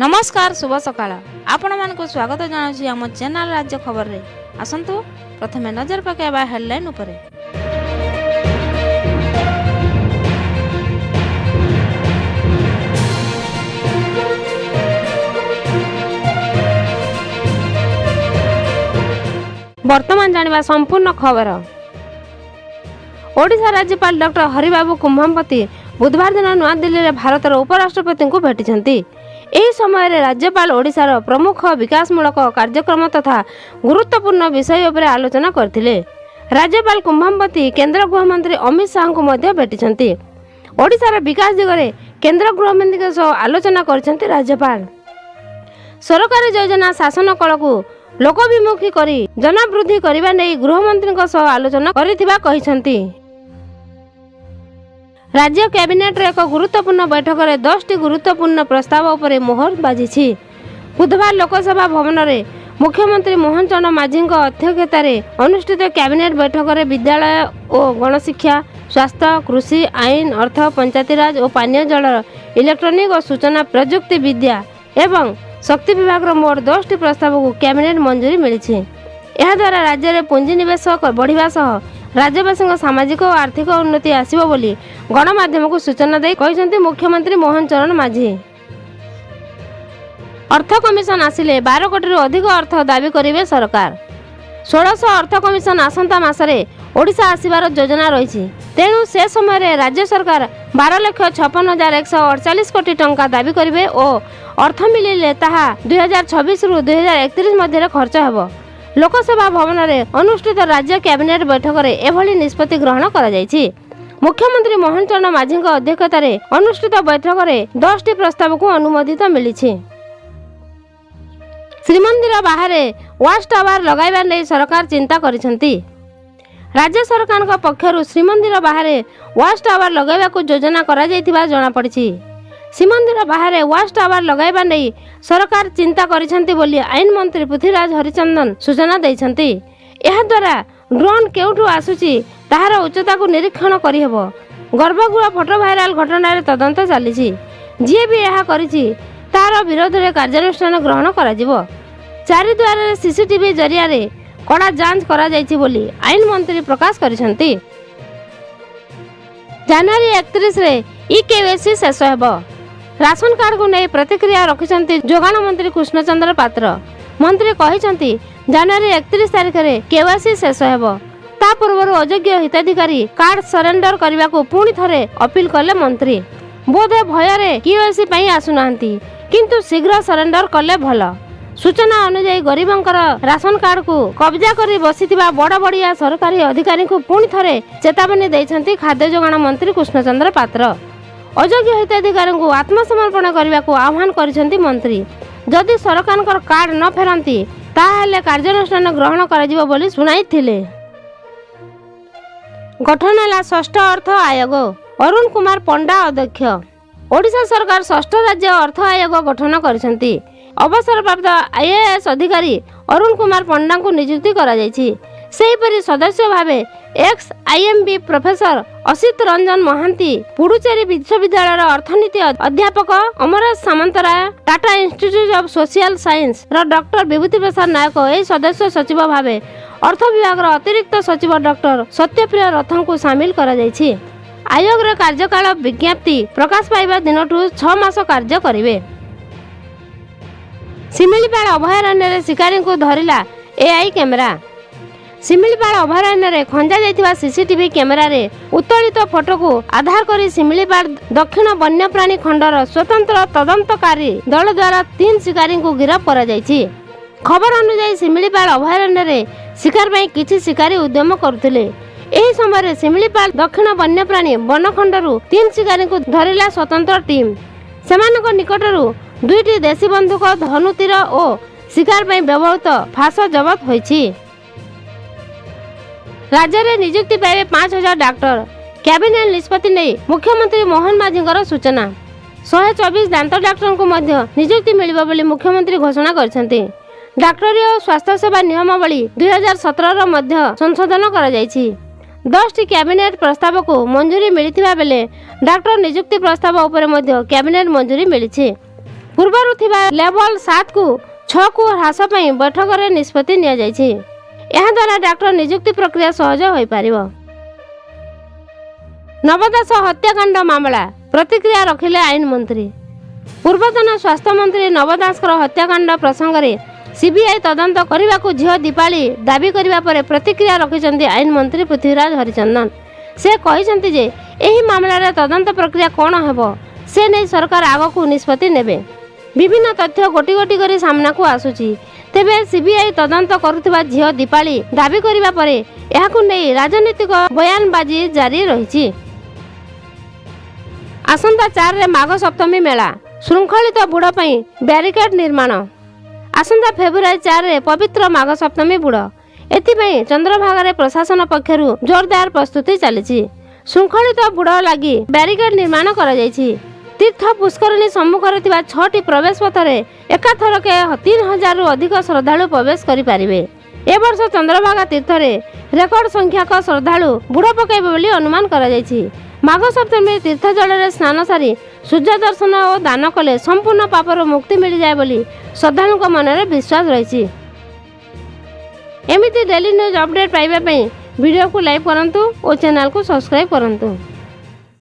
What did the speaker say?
ନମସ୍କାର, ଶୁଭ ସକାଳ। ଆପଣମାନଙ୍କୁ ସ୍ୱାଗତ ଜଣାଉଛି ଆମ ଚ୍ୟାନେଲ ରାଜ୍ୟ ଖବରରେ। ଆସନ୍ତୁ ପ୍ରଥମେ ନଜର ପକାଇବା ହେଡଲାଇନ୍ ଉପରେ। ବର୍ତ୍ତମାନ ଜାଣିବା ସମ୍ପୂର୍ଣ୍ଣ ଖବର। ଓଡ଼ିଶା ରାଜ୍ୟପାଳ ଡକ୍ଟର ହରିବାବୁ କୁମ୍ଭମପତି ବୁଧବାର ଦିନ ନୂଆଦିଲ୍ଲୀରେ ଭାରତର ଉପରାଷ୍ଟ୍ରପତିଙ୍କୁ ଭେଟିଛନ୍ତି। ଏହି ସମୟରେ ରାଜ୍ୟପାଳ ଓଡ଼ିଶାର ପ୍ରମୁଖ ବିକାଶମୂଳକ କାର୍ଯ୍ୟକ୍ରମ ତଥା ଗୁରୁତ୍ୱପୂର୍ଣ୍ଣ ବିଷୟ ଉପରେ ଆଲୋଚନା କରିଥିଲେ। ରାଜ୍ୟପାଳ କୁମ୍ଭମପତି କେନ୍ଦ୍ର ଗୃହମନ୍ତ୍ରୀ ଅମିତ ଶାହାଙ୍କୁ ମଧ୍ୟ ଭେଟିଛନ୍ତି। ଓଡ଼ିଶାର ବିକାଶ ଦିଗରେ କେନ୍ଦ୍ର ଗୃହମନ୍ତ୍ରୀଙ୍କ ସହ ଆଲୋଚନା କରିଛନ୍ତି ରାଜ୍ୟପାଳ। ସରକାରୀ ଯୋଜନା ଶାସନ କଳକୁ ଲୋକବିମୁଖୀ କରି ଜନବୃଦ୍ଧି କରିବା ନେଇ ଗୃହମନ୍ତ୍ରୀଙ୍କ ସହ ଆଲୋଚନା କରିଥିବା କହିଛନ୍ତି। ରାଜ୍ୟ କ୍ୟାବିନେଟ୍ର ଏକ ଗୁରୁତ୍ୱପୂର୍ଣ୍ଣ ବୈଠକରେ 10ଟି ଗୁରୁତ୍ୱପୂର୍ଣ୍ଣ ପ୍ରସ୍ତାବ ଉପରେ ମୋହର ବାଜିଛି। ବୁଧବାର ଲୋକସଭା ଭବନରେ ମୁଖ୍ୟମନ୍ତ୍ରୀ ମୋହନ ଚରଣ ମାଝୀଙ୍କ ଅଧ୍ୟକ୍ଷତାରେ ଅନୁଷ୍ଠିତ କ୍ୟାବିନେଟ୍ ବୈଠକରେ ବିଦ୍ୟାଳୟ ଓ ଗଣଶିକ୍ଷା, ସ୍ୱାସ୍ଥ୍ୟ, କୃଷି, ଆଇନ, ଅର୍ଥ, ପଞ୍ଚାୟତିରାଜ ଓ ପାନୀୟ ଜଳ, ଇଲେକ୍ଟ୍ରୋନିକ୍ ଓ ସୂଚନା ପ୍ରଯୁକ୍ତି ବିଦ୍ୟା ଏବଂ ଶକ୍ତି ବିଭାଗର ମୋଟ 10ଟି ପ୍ରସ୍ତାବକୁ କ୍ୟାବିନେଟ୍ ମଞ୍ଜୁରୀ ମିଳିଛି। ଏହାଦ୍ୱାରା ରାଜ୍ୟରେ ପୁଞ୍ଜିନିବେଶ ବଢ଼ିବା ସହ ରାଜ୍ୟବାସୀଙ୍କ ସାମାଜିକ ଓ ଆର୍ଥିକ ଉନ୍ନତି ଆସିବ ବୋଲି ଗଣମାଧ୍ୟମକୁ ସୂଚନା ଦେଇ କହିଛନ୍ତି ମୁଖ୍ୟମନ୍ତ୍ରୀ ମୋହନ ଚରଣ ମାଝୀ। ଅର୍ଥ କମିଶନ ଆସିଲେ 12 କୋଟିରୁ ଅଧିକ ଅର୍ଥ ଦାବି କରିବେ ସରକାର। 16ଶ ଅର୍ଥ କମିଶନ ଆସନ୍ତା ମାସରେ ଓଡ଼ିଶା ଆସିବାର ଯୋଜନା ରହିଛି। ତେଣୁ ସେ ସମୟରେ ରାଜ୍ୟ ସରକାର 12,56,148 କୋଟି ଟଙ୍କା ଦାବି କରିବେ ଓ ଅର୍ଥ ମିଳିଲେ ତାହା 2026ରୁ 2031 ମଧ୍ୟରେ ଖର୍ଚ୍ଚ ହେବ। ଲୋକସଭା ଭବନରେ ଅନୁଷ୍ଠିତ ରାଜ୍ୟ କ୍ୟାବିନେଟ୍ ବୈଠକରେ ଏଭଳି ନିଷ୍ପତ୍ତି ଗ୍ରହଣ କରାଯାଇଛି। ମୁଖ୍ୟମନ୍ତ୍ରୀ ମୋହନ ଚରଣ ମାଝୀଙ୍କ ଅଧ୍ୟକ୍ଷତାରେ ଅନୁଷ୍ଠିତ ବୈଠକରେ 10ଟି ପ୍ରସ୍ତାବକୁ ଅନୁମୋଦିତ ମିଳିଛି। ଶ୍ରୀମନ୍ଦିର ବାହାରେ ୱାଚ୍ ଟାୱାର ଲଗାଇବା ନେଇ ସରକାର ଚିନ୍ତା କରିଛନ୍ତି। ରାଜ୍ୟ ସରକାରଙ୍କ ପକ୍ଷରୁ ଶ୍ରୀମନ୍ଦିର ବାହାରେ ୱାଚ୍ ଟାୱାର ଲଗାଇବାକୁ ଯୋଜନା କରାଯାଇଥିବା ଜଣାପଡ଼ିଛି। ଶ୍ରୀମନ୍ଦିର ବାହାରେ ୱାଚ୍ ଟାୱାର ଲଗାଇବା ନେଇ ସରକାର ଚିନ୍ତା କରିଛନ୍ତି ବୋଲି ଆଇନ ମନ୍ତ୍ରୀ ପୃଥ୍ୱୀରାଜ ହରିଚନ୍ଦନ ସୂଚନା ଦେଇଛନ୍ତି। ଏହାଦ୍ୱାରା ଡ୍ରୋନ୍ କେଉଁଠୁ ଆସୁଛି, ତାହାର ଉଚ୍ଚତାକୁ ନିରୀକ୍ଷଣ କରିହେବ। ଗର୍ଭଗୃହ ଫଟୋ ଭାଇରାଲ ଘଟଣାରେ ତଦନ୍ତ ଚାଲିଛି। ଯିଏ ବି ଏହା କରିଛି, ତାର ବିରୋଧରେ କାର୍ଯ୍ୟାନୁଷ୍ଠାନ ଗ୍ରହଣ କରାଯିବ। ଚାରିଦ୍ୱାରରେ ସିସିଟିଭି ଜରିଆରେ କଡ଼ା ଯାଞ୍ଚ କରାଯାଇଛି ବୋଲି ଆଇନ ମନ୍ତ୍ରୀ ପ୍ରକାଶ କରିଛନ୍ତି। ଜାନୁଆରୀ 31ରେ ଇ କେୱାଇସି ଶେଷ ହେବ। ରାସନ କାର୍ଡକୁ ନେଇ ପ୍ରତିକ୍ରିୟା ରଖିଛନ୍ତି ଯୋଗାଣ ମନ୍ତ୍ରୀ କୃଷ୍ଣଚନ୍ଦ୍ର ପାତ୍ର। ମନ୍ତ୍ରୀ କହିଛନ୍ତି, ଜାନୁଆରୀ 31 ତାରିଖରେ କେୱାଇସି ଶେଷ ହେବ। ତା ପୂର୍ବରୁ ଅଯୋଗ୍ୟ ହିତାଧିକାରୀ କାର୍ଡ ସରେଣ୍ଡର କରିବାକୁ ପୁଣି ଥରେ ଅପିଲ କଲେ ମନ୍ତ୍ରୀ। ବୋଧେ ଭୟରେ କେୱାଇସି ପାଇଁ ଆସୁନାହାନ୍ତି, କିନ୍ତୁ ଶୀଘ୍ର ସରେଣ୍ଡର କଲେ ଭଲ। ସୂଚନା ଅନୁଯାୟୀ, ଗରିବଙ୍କର ରାସନ କାର୍ଡକୁ କବ୍ଜା କରି ବସିଥିବା ବଡ଼ ବଡ଼ିଆ ସରକାରୀ ଅଧିକାରୀଙ୍କୁ ପୁଣି ଥରେ ଚେତାବନୀ ଦେଇଛନ୍ତି ଖାଦ୍ୟ ଯୋଗାଣ ମନ୍ତ୍ରୀ କୃଷ୍ଣଚନ୍ଦ୍ର ପାତ୍ର। ଅଯୋଗ୍ୟ ହିତାଧିକାରୀଙ୍କୁ ଆତ୍ମସମର୍ପଣ କରିବାକୁ ଆହ୍ୱାନ କରିଛନ୍ତି ମନ୍ତ୍ରୀ। ଯଦି ସରକାରଙ୍କର କାର୍ଡ ନ ଫେରାନ୍ତି, ତାହେଲେ କାର୍ଯ୍ୟାନୁଷ୍ଠାନ ଗ୍ରହଣ କରାଯିବ ବୋଲି ଶୁଣାଇଥିଲେ। ଗଠନ ହେଲା ଷଷ୍ଠ ଅର୍ଥ ଆୟୋଗ, ଅରୁଣ କୁମାର ପଣ୍ଡା ଅଧ୍ୟକ୍ଷ। ଓଡ଼ିଶା ସରକାର ଷଷ୍ଠ ରାଜ୍ୟ ଅର୍ଥ ଆୟୋଗ ଗଠନ କରିଛନ୍ତି। ଅବସରପ୍ରାପ୍ତ ଆଇଏଏସ୍ ଅଧିକାରୀ ଅରୁଣ କୁମାର ପଣ୍ଡାଙ୍କୁ ନିଯୁକ୍ତି କରାଯାଇଛି। ସେହିପରି ସଦସ୍ୟ ଭାବେ ex IIMB professor Asit Ranjan Mohanty, Puducherry ବିଶ୍ୱବିଦ୍ୟାଳୟର ଅର୍ଥନୀତି ଅଧ୍ୟାପକ Amaresh Samantaray, Tata institute of social ସାଇନ୍ସର ଡକ୍ଟର ବିଭୂତି ପ୍ରସାଦ ନାୟକ ଏହି ସଦସ୍ୟ ସଚିବ ଭାବେ ଅର୍ଥ ବିଭାଗର ଅତିରିକ୍ତ ସଚିବ ଡକ୍ଟର ସତ୍ୟପ୍ରିୟ ରଥଙ୍କୁ ସାମିଲ କରାଯାଇଛି। ଆୟୋଗର କାର୍ଯ୍ୟକାଳ ବିଜ୍ଞପ୍ତି ପ୍ରକାଶ ପାଇବା ଦିନଠୁ 6 ମାସ କାର୍ଯ୍ୟ କରିବେ। ଶିମିଳିପାଳ ଅଭୟାରଣ୍ୟରେ ଶିକାରୀଙ୍କୁ ଧରିଲା ଏଆଇ କ୍ୟାମେରା। ଶିମିଳିପାଳ ଅଭୟାରଣ୍ୟରେ ଖଞ୍ଜା ଯାଇଥିବା ସିସିଟିଭି କ୍ୟାମେରାରେ ଉତ୍ତୋଳିତ ଫଟୋକୁ ଆଧାର କରି ଶିମିଳିପାଳ ଦକ୍ଷିଣ ବନ୍ୟପ୍ରାଣୀ ଖଣ୍ଡର ସ୍ୱତନ୍ତ୍ର ତଦନ୍ତକାରୀ ଦଳ ଦ୍ୱାରା ତିନି ଶିକାରୀଙ୍କୁ ଗିରଫ କରାଯାଇଛି। ଖବର ଅନୁଯାୟୀ, ଶିମିଳିପାଳ ଅଭୟାରଣ୍ୟରେ ଶିକାର ପାଇଁ କିଛି ଶିକାରୀ ଉଦ୍ୟମ କରୁଥିଲେ। ଏହି ସମୟରେ ଶିମିଳିପାଳ ଦକ୍ଷିଣ ବନ୍ୟପ୍ରାଣୀ ବନଖଣ୍ଡରୁ ତିନି ଶିକାରୀଙ୍କୁ ଧରିଲା ସ୍ୱତନ୍ତ୍ର ଟିମ୍। ସେମାନଙ୍କ ନିକଟରୁ ଦୁଇଟି ଦେଶୀ ବନ୍ଧୁକ, ଧନୁତୀର ଓ ଶିକାର ପାଇଁ ବ୍ୟବହୃତ ଫାସ ଜବତ ହୋଇଛି। ରାଜ୍ୟରେ ନିଯୁକ୍ତି ପାଇବେ 5000 ଡାକ୍ତର। କ୍ୟାବିନେଟ୍ ନିଷ୍ପତ୍ତି ନେଇ ମୁଖ୍ୟମନ୍ତ୍ରୀ ମୋହନ ମାଝୀଙ୍କର ସୂଚନା। 124 ଦାନ୍ତ ଡାକ୍ତରଙ୍କୁ ମଧ୍ୟ ନିଯୁକ୍ତି ମିଳିବ ବୋଲି ମୁଖ୍ୟମନ୍ତ୍ରୀ ଘୋଷଣା କରିଛନ୍ତି। ଡାକ୍ତରୀ ଓ ସ୍ୱାସ୍ଥ୍ୟସେବା ନିୟମାବଳୀ 2017ର ମଧ୍ୟ ସଂଶୋଧନ କରାଯାଇଛି। 10ଟି କ୍ୟାବିନେଟ୍ ପ୍ରସ୍ତାବକୁ ମଞ୍ଜୁରୀ ମିଳିଥିବା ବେଳେ ଡାକ୍ତର ନିଯୁକ୍ତି ପ୍ରସ୍ତାବ ଉପରେ ମଧ୍ୟ କ୍ୟାବିନେଟ୍ ମଞ୍ଜୁରୀ ମିଳିଛି। ପୂର୍ବରୁ ଥିବା ଲେଭଲ 7କୁ 6କୁ ହ୍ରାସ ପାଇଁ ବୈଠକରେ ନିଷ୍ପତ୍ତି ନିଆଯାଇଛି। ଏହାଦ୍ୱାରା ଡାକ୍ତର ନିଯୁକ୍ତି ପ୍ରକ୍ରିୟା ସହଜ ହୋଇପାରିବ। ନବ ଦାସ ହତ୍ୟାକାଣ୍ଡ ମାମଲା ପ୍ରତିକ୍ରିୟା ରଖିଲେ ଆଇନ ମନ୍ତ୍ରୀ। ପୂର୍ବତନ ସ୍ୱାସ୍ଥ୍ୟମନ୍ତ୍ରୀ ନବ ଦାସଙ୍କର ହତ୍ୟାକାଣ୍ଡ ପ୍ରସଙ୍ଗରେ ସିବିଆଇ ତଦନ୍ତ କରିବାକୁ ଝିଅ ଦୀପାଳି ଦାବି କରିବା ପରେ ପ୍ରତିକ୍ରିୟା ରଖିଛନ୍ତି ଆଇନ ମନ୍ତ୍ରୀ ପୃଥ୍ୱୀରାଜ ହରିଚନ୍ଦନ। ସେ କହିଛନ୍ତି ଯେ ଏହି ମାମଲାରେ ତଦନ୍ତ ପ୍ରକ୍ରିୟା କ'ଣ ହେବ, ସେ ନେଇ ସରକାର ଆଗକୁ ନିଷ୍ପତ୍ତି ନେବେ। ବିଭିନ୍ନ ତଥ୍ୟ ଗୋଟି ଗୋଟି କରି ସାମ୍ନାକୁ ଆସୁଛି। ତେବେ ସିବିଆଇ ତଦନ୍ତ କରୁଥିବା ଝିଅ ଦୀପାଳି ଦାବି କରିବା ପରେ ଏହାକୁ ନେଇ ରାଜନୈତିକ ବୟାନବାଜି ଜାରି ରହିଛି। ଆସନ୍ତା 4ରେ ମାଘ ସପ୍ତମୀ ମେଳା, ଶୃଙ୍ଖଳିତ ବୁଡ଼ ପାଇଁ ବ୍ୟାରିକେଡ୍ ନିର୍ମାଣ। ଆସନ୍ତା ଫେବୃଆରୀ 4ରେ ପବିତ୍ର ମାଘ ସପ୍ତମୀ ବୁଡ଼। ଏଥିପାଇଁ ଚନ୍ଦ୍ରଭାଗାରେ ପ୍ରଶାସନ ପକ୍ଷରୁ ଜୋରଦାର ପ୍ରସ୍ତୁତି ଚାଲିଛି। ଶୃଙ୍ଖଳିତ ବୁଡ଼ ଲାଗି ବ୍ୟାରିକେଡ୍ ନିର୍ମାଣ କରାଯାଇଛି। ତୀର୍ଥ ପୁଷ୍କରିଣୀ ସମ୍ମୁଖରେ ଥିବା 6ଟି ପ୍ରବେଶ ପଥରେ ଏକାଥରକେ 3000ରୁ ଅଧିକ ଶ୍ରଦ୍ଧାଳୁ ପ୍ରବେଶ କରିପାରିବେ। ଏ ବର୍ଷ ଚନ୍ଦ୍ରଭାଗା ତୀର୍ଥରେ ରେକର୍ଡ ସଂଖ୍ୟକ ଶ୍ରଦ୍ଧାଳୁ ବୁଡ଼ ପକାଇବେ ବୋଲି ଅନୁମାନ କରାଯାଇଛି। ମାଘ ସପ୍ତମୀ ତୀର୍ଥ ଜଳରେ ସ୍ନାନ ସାରି ସୂର୍ଯ୍ୟ ଦର୍ଶନ ଓ ଦାନ କଲେ ସମ୍ପୂର୍ଣ୍ଣ ପାପରୁ ମୁକ୍ତି ମିଳିଯାଏ ବୋଲି ଶ୍ରଦ୍ଧାଳୁଙ୍କ ମନରେ ବିଶ୍ୱାସ ରହିଛି। ଏମିତି ଡେଲି ନ୍ୟୁଜ୍ ଅପଡେଟ୍ ପାଇବା ପାଇଁ ଭିଡ଼ିଓକୁ ଲାଇକ୍ କରନ୍ତୁ ଓ ଚ୍ୟାନେଲକୁ ସବସ୍କ୍ରାଇବ୍ କରନ୍ତୁ।